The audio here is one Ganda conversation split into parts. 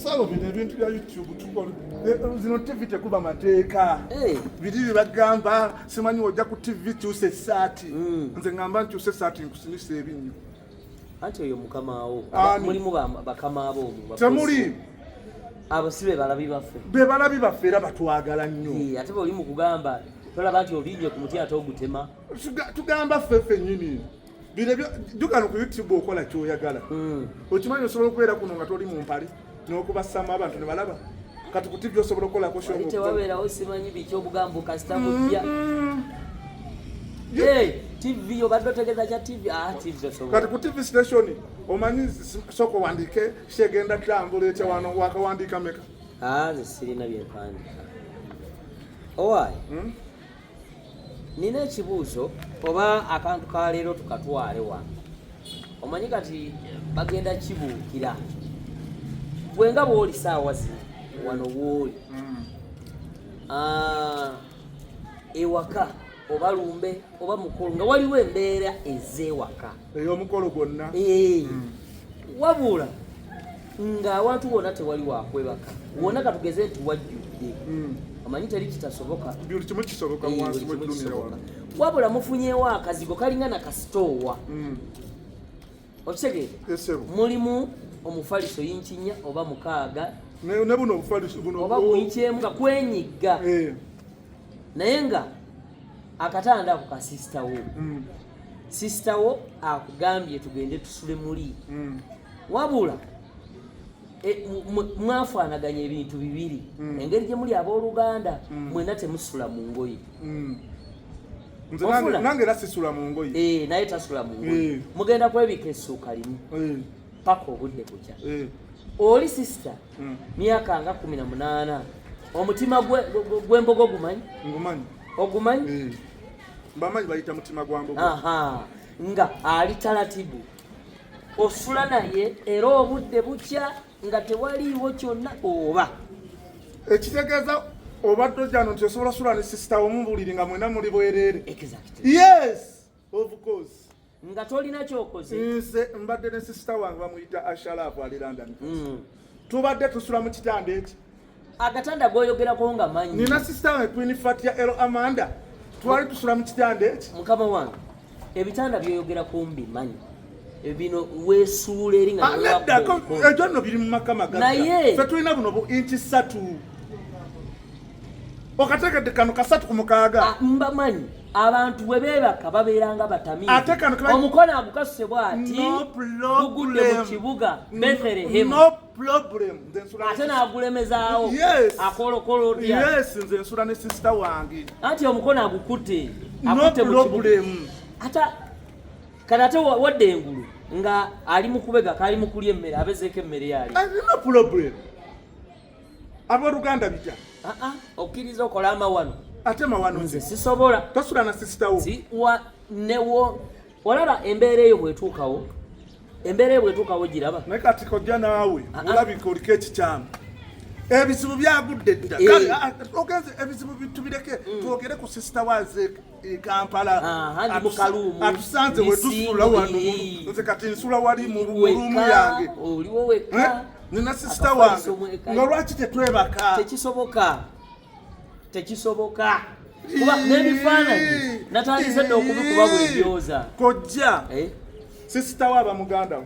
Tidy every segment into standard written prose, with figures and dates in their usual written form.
Sabo, bino ebintu bya YouTube tukola, zino TV tekuba mateeka. Biri bibagamba simanyi ojja ku TV kyusa essaati. Nze ngamba nkyusa essaati nkusinisa ebinnyo. Anti oyo mukama wo. Ani? Mulimu bakama abo omwo, Temuli. Abo si be balabi baffe. Be balabi baffe era batwagala nnyo. Ate bwe oli mu kugamba tolaba nti olinnye ku muti ate ogutema. Tugamba ffe ffennyini bino jjukano ku YouTube okola kyoyagala. Okimanyi osobola okubeera kuno nga toli mu mpale n'okubassamu abantu ne balaba. Kati ku TV osobola okukolako show Wali tewabeerawo simanyi biki obugambo kasita bujja. TV obadde otegeeza kya TV? Ah, TV tosobola. Kati ku TV station omanyi sooka owandiike kyegenda tambula etya wano, wakawandiika meka? Ah, nze sirina byempandiika. Owaayi, nina ekibuuzo oba akantu ka leero tukatwale wano. Omanyi kati bagenda kibuukira gwe nga bw'oli saawa zino wano w'oli. Ah, ewaka oba lumbe oba mukolo nga waliwo embeera ez'ewaka ey'omukolo gwonna. Wabula ng'awantu wonna tewali wakwebaka wonna, katugeze nti wajjudde. Omanyi teri kitasoboka. Buli kimu kisoboka. Eh, wansi buli kimu wedunira kisoboka. wano. Wabula mufunyewo akazigo kalinga nakasitoowa, okitegeere? Esebo. Mulimu omufaliso yinki 4 oba 6. Ne buno obufaliso buno. Oba guyinki 1 nga kwenyigga. Naye nga akatanda ako ka sister wo. Sister wo akugambye tugende tusule muli. Wabula mwafaanaganya ebintu bibiri. Engeri gye muli abooluganda, mwena temusula mu ngoye. Nze Ofuna? nange era sisula mu ngoye. Eh, naye tasula mu ngoye. Mugenda kwebika essuuka limu paka obudde kukya. Oli sister myaka nga 18, omutima gw'embogo gumanyi? Ngumanyi. Ogumanyi? Eh. Mbamanyi bayita mutima gwa mbogo. Aha, nga ali talatibu osula naye era obudde bukya nga tewaliiwo kyonna oba Ekitegeeza obadde ojjano nti osobola sula ne sister wo mu buliri nga mwena muli bwereere? Exactly. Yes, of course. Nga tolina kyokoze. Nze mbadde ne sister wange bamuyita Ashalaafu, ali London. Tubadde tusula mu kitanda eki. Agatanda goyogerako nga manyi. Nina sister wange Queen Fatia El Amanda, twali tusula mu kitanda eki. Mukama wange, ebitanda byoyogerako mbimanyi, bino weesuula eri nga Ah, nedda, ekyo nno biri mu maka magagga. Ffe tulina buno bu inchi 3, okategedde? Kano ka 3 ku 6. Ah, mbamanyi abantu bwe beebaka babeera nga batamiivu. Ate kano Omukono agukasuse bw'ati No gugudde mu problem. kibuga Bethlehemu. No problem, nze nsula ne Ate n'agulemezaawo. Yes. Akolokolo otya? Yes, nze nsula ne sister wange. Anti omukono agukutte No akutte mu kibuga. problem. Ate kati ate wadde engulu nga ali mu kubega kali mu kulya emmere, abezeeko emmere yali. Ah, no problem, abooluganda bitya? Aa, okkiriza okola amawano? Ate mawano? Nze Nze sisobola. Tosula na sister wo? Si wa newo olaba embeera eyo bwetuukawo, embeera eyo bwetuukawo giraba. Naye kati kojja naawe Ah, ah. olabika oliko ekikyamu, ebizibu byagudde dda. Kale, ah, ah, ogenze ebizibu tubireke, twogere ku sister waze e Kampala. Aha, ndi mu kaluumu. Atusanze Ndi we tusula single, wano. Nze kati nsula wali mu ruumu Weka, yange. oliwo Eh? wekka. Nina sister Akafaliso wange. mweka. Nga lwaki tetwebaka? Tekisoboka, tekisoboka, kuba n'ebifaananyi natandise dda okubikuba bwe byoza. Kojja, Eh, sister we aba muganda we.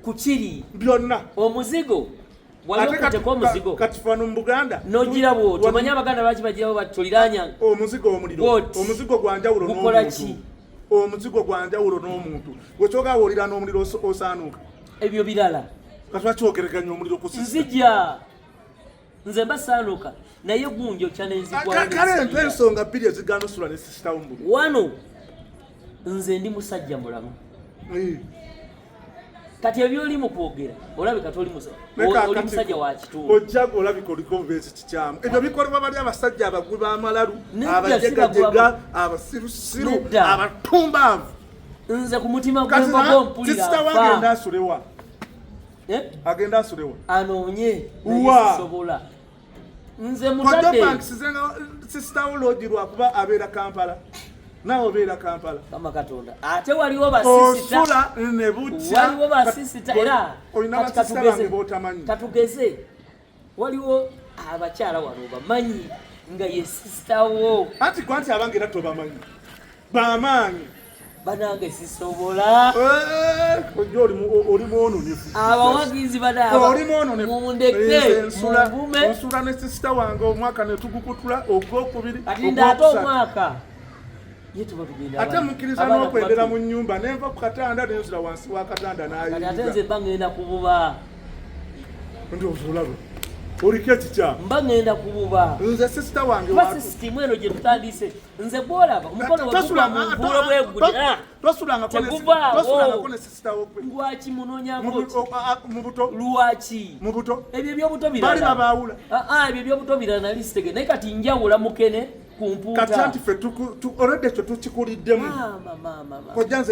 Ku kiri Byonna. omuzigo wali Ate okuteko omuzigo. Kati fano mu Buganda Nogira bwoti, omanyi Abaganda lwaki bagirawo bati toliranya? Omuzigo omuliro. Bw'oti. Omuzigo gwa njawulo Gukola n'omuntu. ki? Omuzigo gwa njawulo n'omuntu gwekyogaa woolira n'omuliro osaanuuka. Ebyo birala. Kati lwaki ogereganya omuliro ku sister? Nzija nze mba saanuuka naye gunjokya nenzigwa. Kale mpa ensonga bbiri ezigaana osula ne sister wo mu buliri. Wano nze ndi musajja mulamu. Kati ebyoli mu kwogera olabika toli Naye oli kaakati musajja wa kitundu. Ojja olabika oliko obubeezi kikyamu. Ebyo bikolebwa bali abasajja abagwi b'amalalu, Nedda, abajegajega, abasirusiru, Nedda. abatumbaavu. Nze ku mutima Kati gw'embogo mpulira sister we agenda nfa. asulewa? Eh? Agenda asulewa? Anoonye, naye Wa? sisobola nze Kojja mutadde. pankisizenga sister wo lodge lwakuba abeera Kampala. Naawe obeera Kampala. Kama Katonda. Ate waliwo basisita. Osula ne butya. Waliwo basisita era. Olina basisita bange b'otamanyi. Katugeze. Waliwo abakyala wano bamanyi nga ye sisita wo. Anti kwanti abange era tobamanyi. Bamaanyi. Banange sisobola. Ojja oli mwononefu. Abawagizi bana. Oli mwononefu. Mundeke. Mungume. Nsula ne sisita wange omwaka ne tugukutula ogwokubiri. Kati ndaate omwaka. Ate mukkiriza n'okwendera mu nnyumba ne nva ku katanda ne nzira wansi wa katanda n'ayingira. Kati ate nze mba ngenda kububa. Ndowooza olaba oliko ekikyamu. Mba ngenda kububa. Nze sisita wange kuba sisitimu eno gye tutandise nze gwolaba omukono wegugwa mu nvuulo bwe guli tosulangako ne sisita wo gwe. Lwaki munoonyako ki? Mu buto. Lwaki? Mu buto. Ebyo ebyobuto birala. Bali babaawula. Ebyo ebyobuto birala nali sitegedde naye kati njawula mukene. Kati anti ffe already ekyo tukikuliddemu.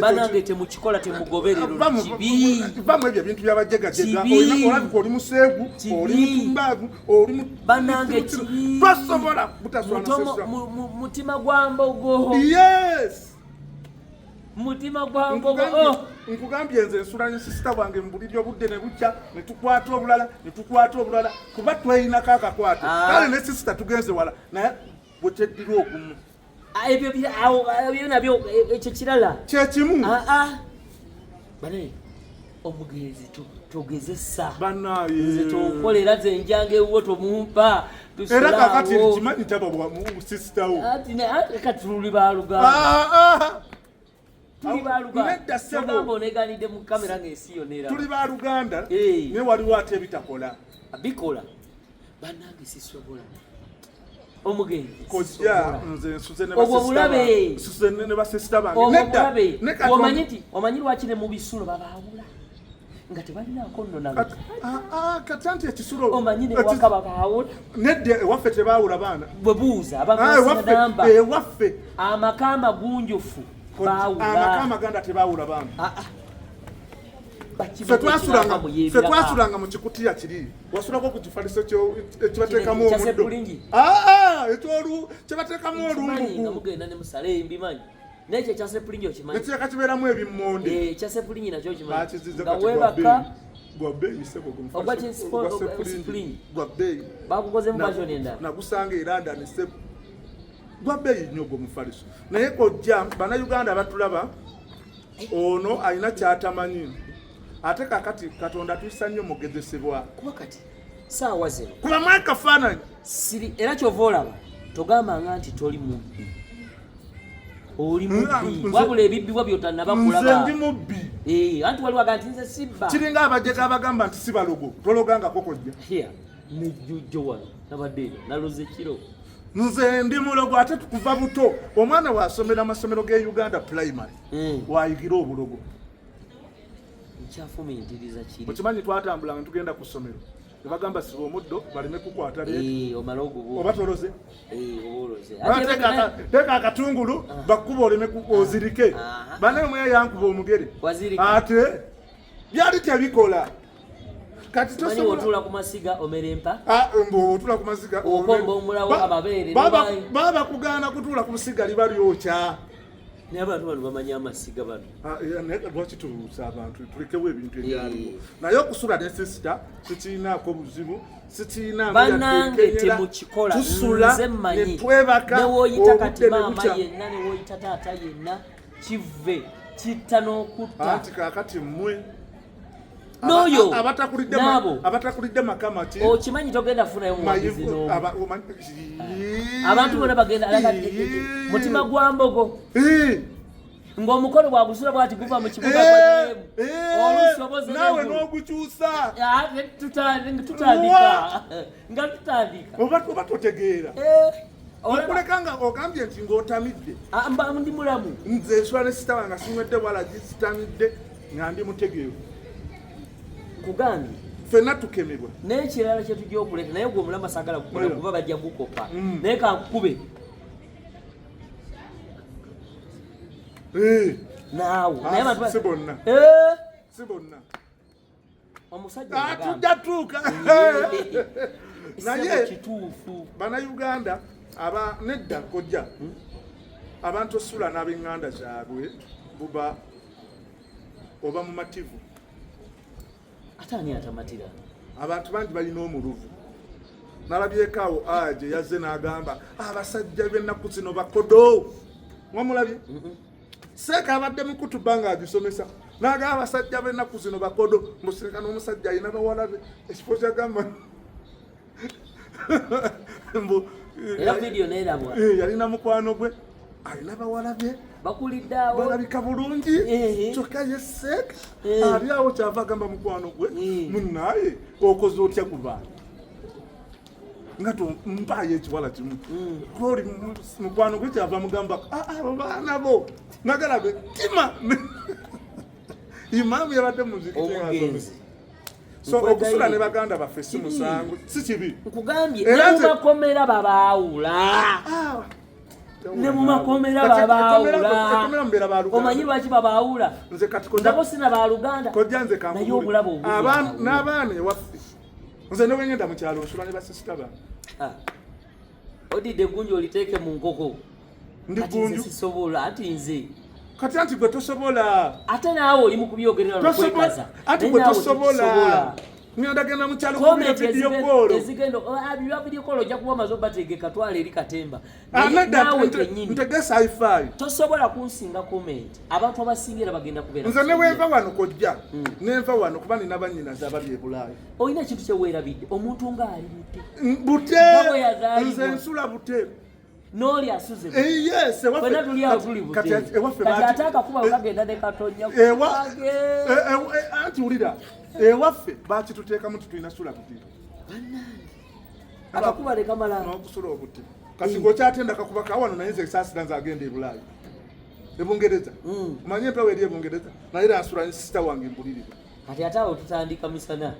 Banange temukikola temugoberera kibi. Vamu ebyo ebintu byabajegajega. Olabika oli museegu, oli mutumbaavu, oli banange kibi. Tosobola butaswana mutima gwa mbogo. Yes. Mutima gwa mbogo. Nkugambye nze nsula ne sisita wange mu buliri obudde ne bukya ne tukwata obulala ne tukwata obulala kuba tweyinako akakwate. Kale ne sisita tugenze wala naye bweteddirwa ogumu. Ebyo ebyo nabyo ekyo kirala. Kye kimu. Bane omugenzi togezesa. Bannaaye. Nze tonkolera nze njanga ewuwo tomumpa. Era kaakati kimanyi taba bwa sisita wo. Ati kati tuli baluganda. Tuli baluganda. Nedda ssebo. Ogamba oneeganidde mu kamera ng'ensi yonna eraba. Tuli baluganda naye waliwo ate ebitakola. Bikola. Bannange sisobola. Omugenzi kojja nze nsuze ne basisita bange. Nedda omanyi nti omanyi lwaki ne mu bisulo babaawula nga tebalinaako nno na kati anti ekisulo omanyi ne waka babaawula. Nedda ewaffe tebaawula baana. Bwe buuza abantu ewaffe amaka amagunjufu baawula. Amaka amaganda tebaawula baana. Ffe twasulanga mu kikutiya kiri. Wasulako ku kifaliso ekibateekamu omuddo. Ekyolu kyebateekamu olumbugu. Nga mugenda ne musale mbimanyi. Naye ekyo ekya sepulingi okimanyi. Ekireka kibeeramu ebimmonde. Ekya sepulingi nakyo okimanyi. Bakiziza Nga weebaka. Gwa bbeeyi ssebo gwe Ogwa mufaliso. ki sepulingi. Gwa bbeeyi. Bagukozemu version endala. Nagusanga e London ssebo. Gwa bbeeyi nnyo gwe mufaliso. Naye kojja Bannayuganda batulaba ono alina ky'atamanyi. Ate kakati Katonda tuyisa nnyo mugezesebwa. Kuba kati saawa zino. Kuba mu akafaananyi. Siri era ky'ova olaba togambanga nti toli mubbi. Oli mubbi. Wabula ebibbibwa by'otannaba kulaba. Nze ndi mubbi. Anti waliwo aga nti nze sibba. Kiringa abajega abagamba nti si balogo. Tologangako kojja. Here nejjujjo wano nabadde eno naloze kiro. Nze ndi mulogo ate kuva buto. Omwana wasomera amasomero ge Uganda primary. Wayigira obulogo. Nkyafumiitiriza kiri. Okimanyi twatambula nga tugenda ku ssomero. Ne bagamba siba omuddo baleme kukwata leero. Omale ogubuuka. Oba toloze? Oba oloze. Teeka akatungulu bakuba oleme ozirike. Bannaye omwe yankuba omugere. Wazirika. Ate byali tebikola. Kati tosobola otuula ku masiga omera empa? Mbu otuula ku masiga okomba omulawo amabeere. Baba bakugaana kutuula ku masiga liba lyokya. Naye abantu bano bamanyi amasiga bano. Lwaki tubuusa abantu tulekewo ebintu ebyaliwo. Naye okusula ne sisita sikirinaako buzibu, sikirina Bannange temukikola. Tusula Nze mmanyi. ne twebaka Ne w'oyita kati obudde ne maama bukya. yenna ne w'oyita taata yenna kive kitta n'okutta. Anti kaakati mmwe N'oyo n'abo. abatakulidde makama ki? Okimanyi togenda kufunayo muwagizi n'omu. Abantu bonna bagenda alaga mutima gwa mbogo. Ng'omukolo bwagusula bw'ati guva mu kibuga gwa olusoboze naawe n'ogukyusa. Tutandika. Nga tutandika. Oba totegeera. Okuleka nga ogambye nti ng'otamidde. Mba ndi mulamu. Nze nsula ne sita wange sinywedde wala sitamidde nga ndi mutegeevu. Nkugambye. Ffenna tukemebwa. N'ekirala kye tujja okuleeta naye gwe omulamu saagala kukola kuba bajja kukopa. Naye kankukube. Naawe. Naye abantu Si bonna. Si bonna. Omusajja tujja tuuka. Naye kituufu. Bannayuganda aba nedda kojja. Abantu osula n'ab'eŋŋanda zaabwe buba oba mumativu. Ate ani atamatira? Abantu bangi balina omuluvu. Nalabyeko awo aje yazze n'agamba abasajja b'ennaku zino bakodo. Mwamulabye? Seeka abadde mukutuba nga agisomesa n'agamba abasajja b'ennaku zino bakodo, mbusinka n'omusajja alina bawala be ekifo kyagamba mbu era vidiyo nerabwa. Yalina mukwano gwe alina bawala be bakulidde awo balabika bulungi, kyokka ye seeka ali awo kyava agamba mukwano gwe, munnaye okoze otya ku bantu nga mpaayo ekiwala kimu oli mukwano gwe kyava mugamba abo baana bo nagalabe tima imaamu yabadde muzikiti. So okusula ne baganda baffe si musango, si kibi. Nkugambye, ne mumakomera babaawula, ne mumakomera babaawula. Omanyi lwaki babaawula? Nze kati ndabo sina baluganda, kojja nze naye obulabo obuli n'abaana ewaffe, nze ne bwengenda mu kyalo nsula ne basisita bange. Odidde egunju oliteeke mu nkoko. Ndi gunju. Sisobola, anti nze Kati anti gwe tosobola. Ate naawe oli mu kubyogerera lwokwekaza. Anti gwe tosobola. Ngenda genda mu kyalo kubira video call. Ezigenda bya video call ojja kuba omaze obategeka, twala eri katemba. Naawe kennyini ntegesa hi-fi. Tosobola kunsinga comment. Abantu abasinga era bagenda kubeera. Nze ne wenva wano kojja, nenva wano kuba nina bannyinaze abali e Bulaaya. Olina ekintu kye weerabidde, omuntu ng'ali bute. Bute! Nze nsula bute. N'oli asuze. Yes, ewaffe. Fenna tuli awo tuli bute. Kati ewaffe Kati ate akakuba kagenda ne katonya. Anti wulira, ewaffe bakituteekamu nti tulina sula bute. Bannange. Akakuba ne kamala. N'okusula obute. Kati ng'okyatenda kakuba ka wano, naye nze saasira nze agenda e Bulaaya. E Bungereza. Omanyi empewo eri e Bungereza? Naye era nsula ne sisita wange mbulirira. Kati ate awo tutandika misana.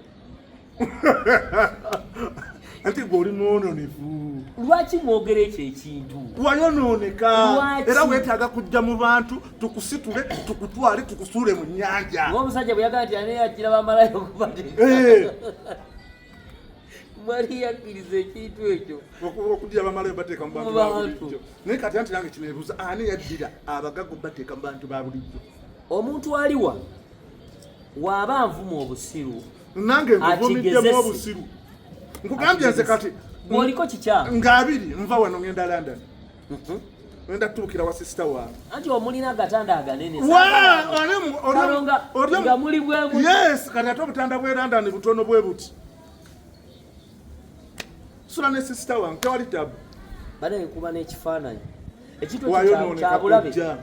Anti gwe oli mwononefu. Lwaki mwogera ekyo ekintu? Wayonooneka. Era weetaaga kujja mu bantu tukusitule tukutwale tukusuule mu nnyanja. Ng'omusajja bwe yagamba nti ani yagira bamalayo okubateeka. Mwali yakkiriza ekintu ekyo. Okuddira bamalayo bateeka mu bantu ba bulijjo. Naye kati anti nange kino ebuuza ani yaddira abagagga bateeka mu bantu ba bulijjo? Omuntu aliwa waaba nvuma obusiru. Nange nkuvumiddemu obusiru. Nkugambye nze kati bw'oliko kikyamu. Nga abiri nva wano ngenda London. Ngenda tuukira wa sisita wange. Anti omulina agatanda aganene. Nga muli bwemu. Yes, kati ate obutanda bw'e London butono bwe buti. Sula ne sisita wange tewali tabu. Bane nkuba n'ekifaananyi. Ekintu Wayonooneka kyabulabe. Kojja.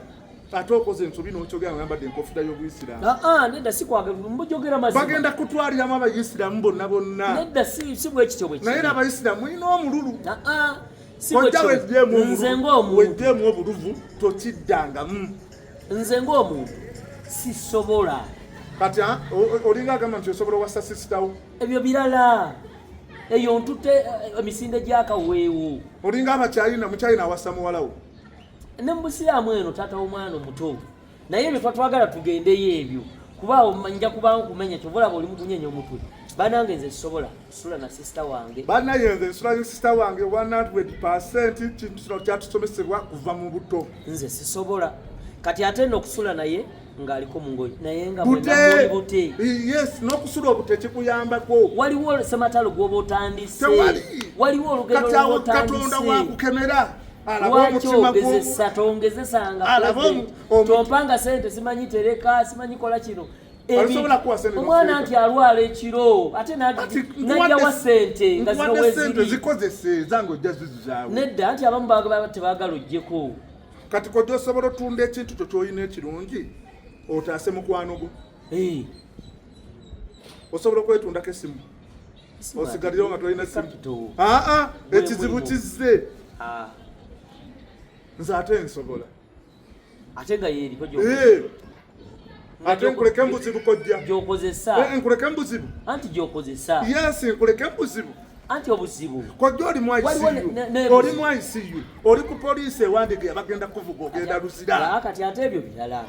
Ate okoze ensobi n'okyogera nga oyambadde enkofiira y'Obuyisiraamu. Nedda si kwagala, mbujogera mazima. Bagenda kutwaliramu Abayisiraamu bonna bonna. Nedda si bwe kityo bwe kiri. Naye era Abayisiraamu mulina omululu. Si bwe kityo. Nze ng'omuntu. Weggyemu obuluvu tokiddangamu. Nze ng'omuntu sisobola. Kati olinga agamba nti osobola owasa sisitawo. Ebyo birala. Eyo ntutte emisinde gy'akaweewo. Olinga abakyayina, mukyayina awasa muwala wo. Ne mu busiraamu eno taata w'omwana omuto. Naye ebyo twatwagala tugendeyo ebyo. Kuba awo nja kuba nkumenya, kyova olaba oli mu kunyenya omutwe. Bannange nze sisobola kusula na sisita wange. Bannaye nze nsula ne sisita wange 100% kintu kino kyatusomesebwa kuva mu buto. Nze sisobola. Kati ate nno okusula naye ng'aliko mu ngoye naye nga Bute! mwenna muli bute. Yes, n'okusula obute kikuyambako. Waliwo ssematalo gw'oba otandise. Tewali. Waliwo olugendo Kati awo lw'oba Katonda otandise. wakukemera. Alaba Lwaki omutima gwo. ogezesa, tongezesanga Alaba president. Tompanga sente, simanyi tereka, simanyi kola kino. Alisobola kuwa sente Omwana n'ofuuka. nti alwala ekiro, ate Ati n'ajjawa sente nga zino nkuwadde sente weeziri. zikozese zange ojja zizuzaawo. Nedda, anti abamu baagala tebaagala oggyeko. Kati kojja osobola otunda ekintu kyo ky'olina ekirungi otaase mukwano gwo. Osobola okwetundako essimu. Essimu Osigalirawo nga tolina ssimu. Capital. Aa, ekizibu kizze. Nze ate nsobola. Ate nga yeeriko Ate nkuleke mbuzibu kojja. Gy'okozesa. Nkuleke mbuzibu. Anti gy'okozesa. Yes, nkuleke mbuzibu. Anti obuzibu. Kojja oli mu Waliwo ICU. ne Oli mu ICU. Oli ku poliisi ewandiika bagenda kuvuga ogenda Luzira. Kati ate ebyo birala.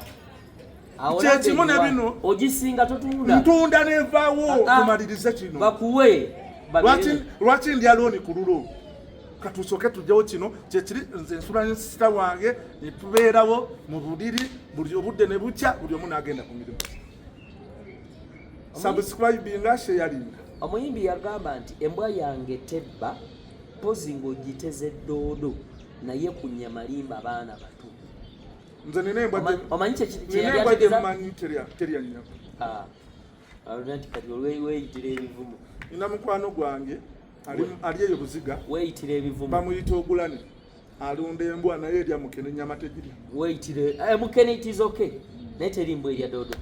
Awo Kye kimu ne nabyo bino. Ogisinga totunda. Ntunda n'evaawo tumalirize kino. Bakuwe. Lwaki ndya looni ku lulo? Katusooke tujjewo kino kyekiri. Nze nsula ne sister wange ne tubeerawo mu buliri buli obudde ne bukya, buli omu n'agenda ku mirimu. Subscribinga, sharinga. Omuyimbi yagamba nti embwa yange tebba pozi ng'ogiteze ddoodo, naye ku nnyama limba baana bato. Nze nina embwa Omanyi nina kyeyali embwa ategeeza? Gyemmanyi terya nnyama. Ah, alina nti kati weeyitira ebivumo. Nina mukwano gwange ali eyo Buziga. Weeyitira ebivumo. Bamuyita Ogulane, alunda embwa naye erya mukene, ennyama tegirya. Weeyitire mukene, it is okay, naye teri mbwa erya doodo.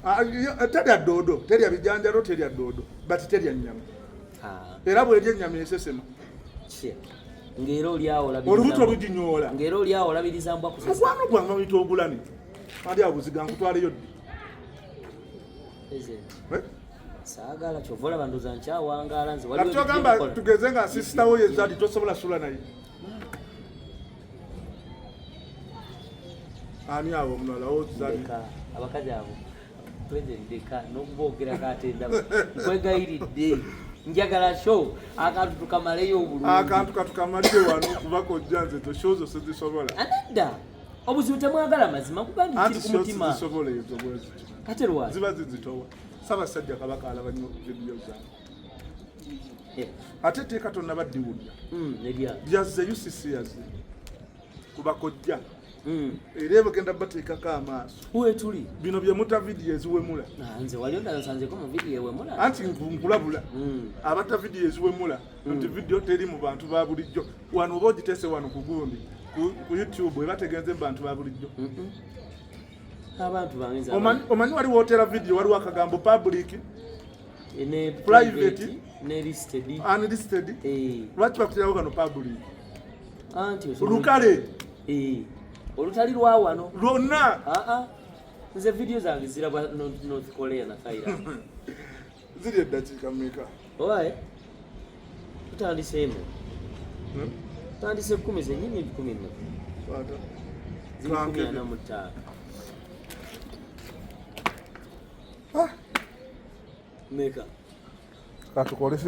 Ah, terya doodo, terya bijanjalo, terya doodo, but terya nnyama. Ah, era bwerya ennyama esesema. Kye ng'era oli awo olabiriza Olubuto mbwa. luginyoola. Ng'era oli awo olabiriza mbwa kusesa. Mukwano gwange bamuyita Ogulane, ali awo Buziga, nkutwaleyo ddi? President, Eh? saagala, kyova olaba ndowooza nkyawangaala nze. Kati Waliwo kyogamba ebintu byenkola. tugeze nga sister wo yezali, tosobola sula naye? Ani awo omulala ozali? Ndeka abakazi abo, president, ndeka n'okuboogerako, ate ndaba nkwegayiridde, njagala show akantu tukamaleyo obulungi. Akantu katukamalire wano, kuba kojja nze ezo show zo sizisobola. Anedda, obuzibu temwagala mazima, kuba Anti kiri ku show mutima. sizisobola ezo bwezityo. Kate lwaki? Ziba zizitowa. Ssaabasajja Kabaka alaba nnyo vidiyo zange. Ate etteeka tonnaba ddiwulira. Nerya. Lyazze, UCC yazze kuba kojja, era ebagenda bateekako amaaso. Wetuli. Bino bye muta vidiyo eziwemula. Ah, nze wali ondansanzeko mu vidiyo ewemula? Anti nkulabula abata vidiyo eziwemula nti vidiyo teri mu bantu ba bulijjo wano, oba ogiteese wano ku gundi ku YouTube eba tegenze mu bantu ba bulijjo. Abantu bange nze Omanyi waliwo otera vidiyo, waliwo akagambo public, ne private, private ne listed. Unlisted. Eh, Lwaki bakuterawo kano public? Anti osobola- Lukale. Eh, olutali lwa wano. Lwonna. Aa, nze vidiyo zange zirabwa North Korea na Thailand. Ziri eddakiika mmeka? Owaye tutandiseemu. Hmm? Tutandise 10 zenyini, 14. Kwata. Ziri kumi Kankebe. 45. Ah, Meka? Katukole.